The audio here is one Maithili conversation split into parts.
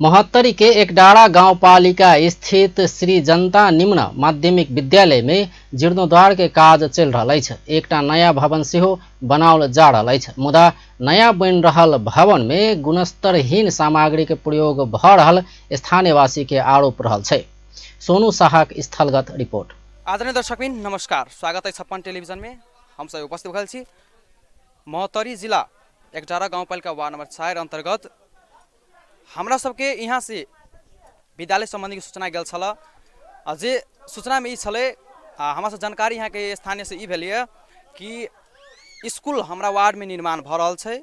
महोत्तरी के एकडारा गाउँपालिका स्थित श्री जनता निम्न माध्यमिक विद्यालय में जीर्णोद्धार के काज चलि रहल अछि। एकटा नया भवन सेहो बनाओल जा रहल अछि, मुदा नया बनि रहल भवन में गुणस्तरहीन सामग्री के प्रयोग भ रहल स्थानीयवासी के आरोप रहल छै। सोनू साहक स्थलगत रिपोर्ट। आदरणीय दर्शकबिन नमस्कार, स्वागत है छप्पन टेलीविजन में। हम सब उपस्थित भल छी महोत्तरी जिला एकडारा गाउँपालिका वार्ड नंबर 4 अंतर्गत। हमरा सबके यहाँ से विद्यालय सम्बन्धी सूचना गेल छल, आ जे सूचनामे ई छलै, आ हमरा सब जानकारी यहाँके स्थानीय से ई भेल यऽ कि स्कूल हमरा वार्डमे निर्माण भऽ रहल छै,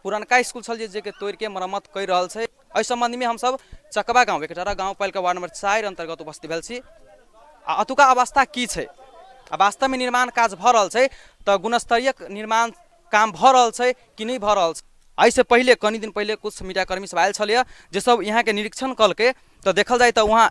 पुरनका स्कूल छल जे के तोड़िके मरम्मत करि रहल छै। एहि सम्बन्धमे हमसब चकवा गाँव एकडारा गाउँपालिका वार्ड नंबर 4 अन्तर्गत उपस्थित भेल छी। आ अतुका अवस्था की छै, आ वास्तवमे निर्माण काज भऽ रहल छै तऽ गुणस्तरीय निर्माण काम भऽ रहल छै कि नहि भऽ रहल छै। एहिसँ पहिले कनि दिन पहिले कुछ मीडियाकर्मी सब आयल छलैए जे सब यहाँके निरीक्षण कलकै, तऽ देखल जाय तऽ वहाँ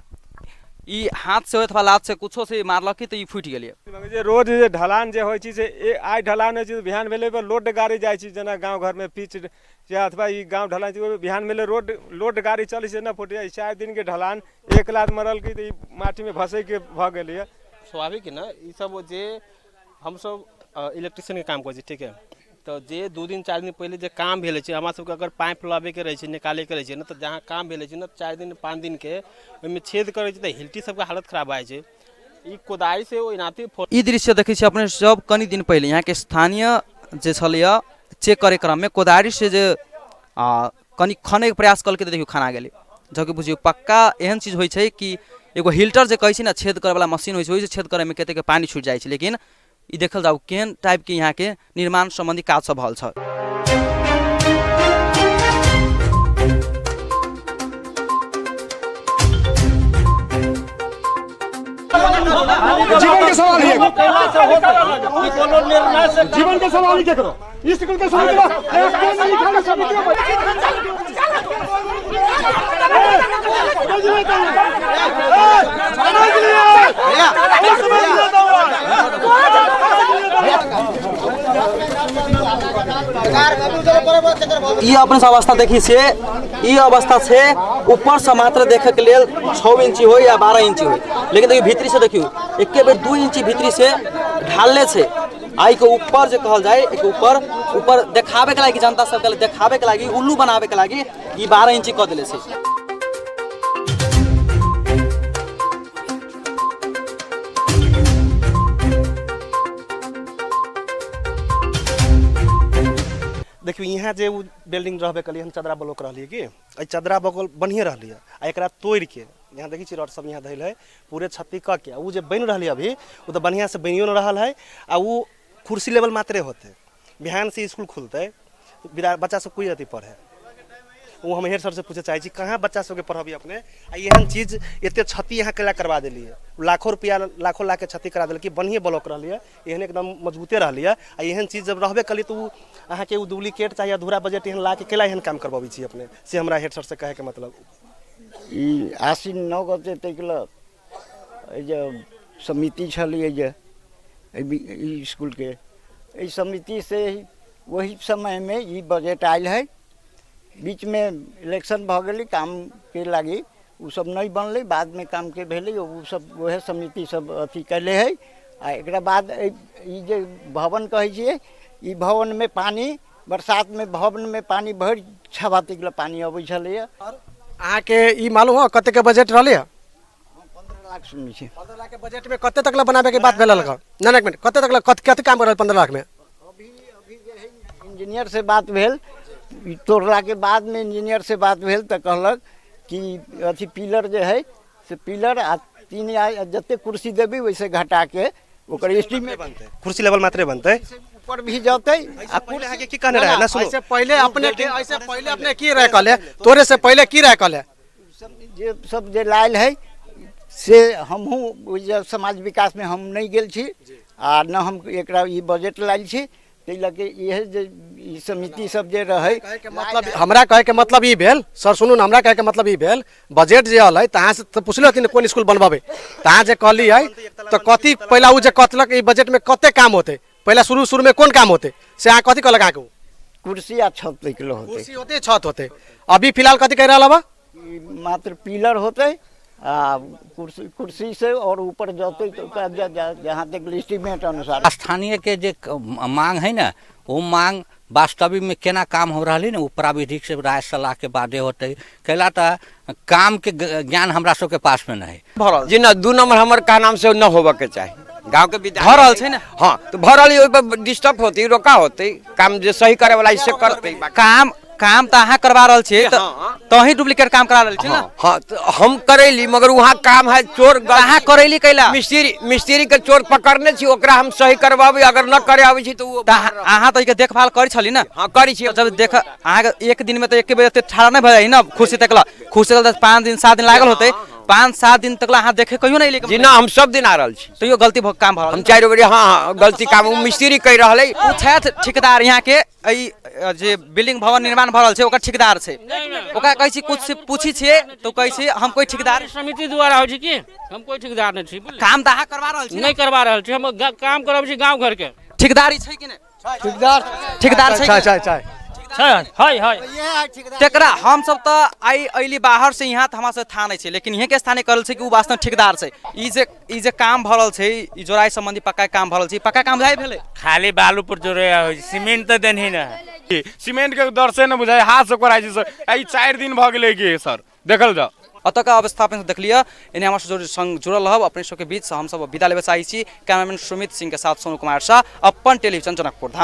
ई हाथ से अथवा लात से कुछो से मारलक तऽ ई फूटि गेलै। जे रोड जे ढलान जे होइ छै से आइ ढलान होइ छै, बिहान भेलै पर लोड गाड़ी जाइ छै, जेना गाँव घरमे पिच या अथवा ई गाँव ढलान छै, ओहिमे बिहान भेलै रोड लोड गाड़ी चलै छै न फूटि जाइ। 4 दिनके ढलान एक लात मरलकै तऽ ई माटीमे भसैके भऽ गेलैए। स्वाभाविक ने ई सब जे हमसब इलेक्ट्रिशियनके काम करै छी, ठीक है, तऽ जे 2 दिन 4 दिन पहिले जे काम भेल छै, हमरा सबके अगर पाइप लाबैके रहै छै, निकालैके रहै छै ने, तऽ जहाँ काम भेल छै ने 4 दिन 5 दिनके ओहिमे छेद करै छै तऽ हिल्टी सबके हालत खराब भए जाइ छै। ई कोदारि से ओ एनाहिते ई दृश्य देखै छी अपने सब, कनि दिन पहिले यहाँके स्थानीय जे छलैए चेक करे क्रममे कोदारि से जे कनि खनैके प्रयास कलकै तऽ देखियौ खना गेलै। जबकि बुझियौ पक्का एहन चीज होइ छै कि एगो हिल्टर जे कहै छै ने छेद करैवला मशीन होइ छै, ओहिसँ छेद करैमे कतेक पानि छुटि जाइ छै। लेकिन ई देखल जाउ केहन टाइपके यहाँके निर्माण सम्बन्धी काज सब भऽ रहल छै। जीवन के सवाल है, जीवन के सवाल ही केकरो स्कूल के समिति बा, कोन लिखल समिति बा? ई अपने सब अवस्था देखी से ई अवस्था छै ऊपर से मात्र देखे के लेल 6 इंची हो या 12 इंची हो, लेकिन देखियौ भीतरी से देखियौ एके बेर 2 इंची भीतरी से ढालले छै। आई के ऊपर जे कहल जाय एक ऊपर ऊपर देखाबे के लागि जनता सबके देखाबे के लागि उल्लू बनाबे के लागि ई 12 इंची कऽ देले छै। देखियौ यहाँ जे उ बिल्डिंग रहबे कलियै, हम चदरा ब्लॉक रहलियै कि एहि चदरा बगल बढ़िएँ रहलियै, आ एकरा तोड़िके यहाँ देखै छी रड सब यहाँ धैल है पूरे क्षति कऽ के, उ जे बनि रहलै अभी उ तऽ बढ़िआँसँ बनियो नहि रहल है, आ उ कुर्सी लेवल मात्रे होतै। बिहान से स्कूल खुलतै, बच्चा सब कोइ अथी पढ़े, ओ हम हेड सरसँ पूछै चाहै छी कहाँ बच्चा सबके पढ़बियै अपने, आ एहन चीज एते क्षति यहाँ कैला करवा देलियै, लाखों रुपया लाखों लाखके क्षति करा देलकै। बढ़िएँ ब्लॉक रहलियै, एहन एकदम मजबूते रहलियै, आ एहन चीज जब रहबे कलियै तऽ उ अहाँके उ डुप्लीकेट चाही अधूरा बजट एहन लाके कैला एहन काम करबबै छी अपने, से हमरा हेड सरसँ कहैके मतलब। ई आश्विन 9 गते तक लए एहि जे समिति छलियै जे एहि इसकुलके, एहि समिति से ओही समयमे ई बजट आयल है। बीचमे इलेक्शन भऽ गेलै, कामके लागि ओ सब नहि बनलै, बादमे कामके भेलै, ओ सब वएह समिति सब अथी कयले है। आ एकरा बाद ई जे भवन कहै छियै, ई भवनमे पानि बरसातमे भवनमे पानि भरि छावा तक लए पानि अबै छलैए। अहाँके ई मालूम हो कतेक बजट रहलै है? 15 लाख सुनै छी। 15 लाख के बजट में कते तक ला बनाबे के बात भेल हल? ना ना एक मिनट, कते तक ला कते काम करल 15 लाख में? अभी जे है इंजीनियर से बात भेल, ई तोड़ला के बाद में इंजीनियर से बात भेल तऽ कहलक कि अथी पिलर जे है से पिलर आ 3 या जते कुर्सी देबी वैसे घटा के ओकर एस्टीमेट बनतै, कुर्सी लेवल मात्रे बनतै, ऊपर भी जतै। आ पहिले अहाँके की कहने रहै? ना सुनू, ऐसे पहिले अपने के, ऐसे पहिले अपने की रहे कहले, तोरे से पहिले की रहे कहले? सब जे सब जे लायल है से हमहूँ ओहि जे समाज विकासमे हम नहि गेल छी आ न हम एकरा ई बजट लायल छी, ताहि लऽ के इएह जे ई समिति सब जे रहै। मतलब हमरा कहैके मतलब ई भेल सर, सुनू ने, हमरा कहैके मतलब ई भेल बजट जे अलै तऽ अहाँ से तऽ पुछले हथिन कोन स्कूल बनबेबै, तऽ अहाँ जे कहलियै तऽ कथी पहिला ओ जे कहलक ई बजटमे कते काम होतै, पहिला शुरू शुरूमे कोन काम होतै से अहाँ कथी कहलक अहाँके? कुर्सी आ छत तक होतै। कुर्सी होतै, छत होतै। अभी फिलहाल कथी कहि रहल हबा? ई मात्र पिलर होतै आ कुर्सी कुर्सी से और ऊपर जतै तऽ ओकरा जहाँ तक एस्टीमेट अनुसार। स्थानीय के जे मांग है ने, वो मांग वास्तविक में केना काम हो रहा है ने, वो प्राविधिक से राय सलाह के बादे होते। कैला तऽ काम के ज्ञान हमरा सबके पास में नहीं भऽ रहल जी ना, 2 नंबर हमर का नाम से न होबऽ के चाही। गाँव के विद्यालय भऽ रहल छै ने? हाँ, तो भऽ रहल, ओहि पर डिस्टर्ब होती, रोका होती, काम जे सही करे वाला से करते। काम काम तऽ अहाँ करवा रहल छियै तऽ तहीं डुप्लीकेट काम करा रहल छी ने? हाँ, तो हम करैली, मगर वहाँ काम है चोर। अहाँ करैली कैला? मिस्त्री मिस्त्री के चोर पकड़ने छी, ओकरा हम सही करबाबी। अगर न करे आबै छी तऽ ओ तऽ अहाँ तऽ एहिके देखभाल करै छली ने? हाँ, करै छी। जब देख अहाँके एक दिन में तऽ एके बेर एते ठाढ़ा नहि भऽ जाइ ने कुर्सी तकला, कुर्सी तकला 5 दिन 7 दिन लागल होतै, 5-7 दिन तकला अहाँ देखे कहियो नहि एलियै? जी ना, हम सब दिन आ रहल छी। तैयो गलती काम भऽ रहल। हम 4 बजे। हाँ हाँ, गलती काम ओ मिस्त्री कहि रहल है। ओ छथि ठेकेदार, यहाँ के एहि जे बिल्डिंग भवन निर्माण भऽ रहल छै ओकर ठेकेदार छै। ओकरा कहै छी कुछ पूछी छियै तऽ कहै छी हम कोइ ठेकेदार समिति द्वारा होइ छै कि हम कोइ ठेकेदार नहि छी। काम तऽ अहाँ करवा रहल छी? नहि करवा रहल छी, हम काम करबै छी गाँव घरके। ठेकेदारी छै कि नहि? ठेकेदार ठेकेदार छै? छै छै। है है। तेकरा हमसब तऽ आइ अयली बाहर से यहाँ, तऽ हमरा सब थाह नहि छै, लेकिन इहें के स्थानीय करल छै कि ओ वास्तव ठेकेदार छै। ई जे काम भऽ रहल छै, ई जोड़ाइ सम्बन्धी पक्का काम भऽ रहल छै, पक्का काम जाय भेलै? खाली बालू पर जोड़ैया होइ छै, सीमेंट तऽ देनही ने। सीमेंट के दर से ने बुझाइ, हाथ से कराइ छै सर। ई 4 दिन भऽ गेलै कि सर, देखल जाओ। एतऽका अवस्था अपने सब देखलियै। एने हमरा सब संग जुड़ल रहब। अपने सबके बीच हमसब विदा लेबऽ चाहै छी। कैमरामैन सुमित सिंह के साथ सोनू कुमार शाह, अपन टेलीविजन, जनकपुर धाम।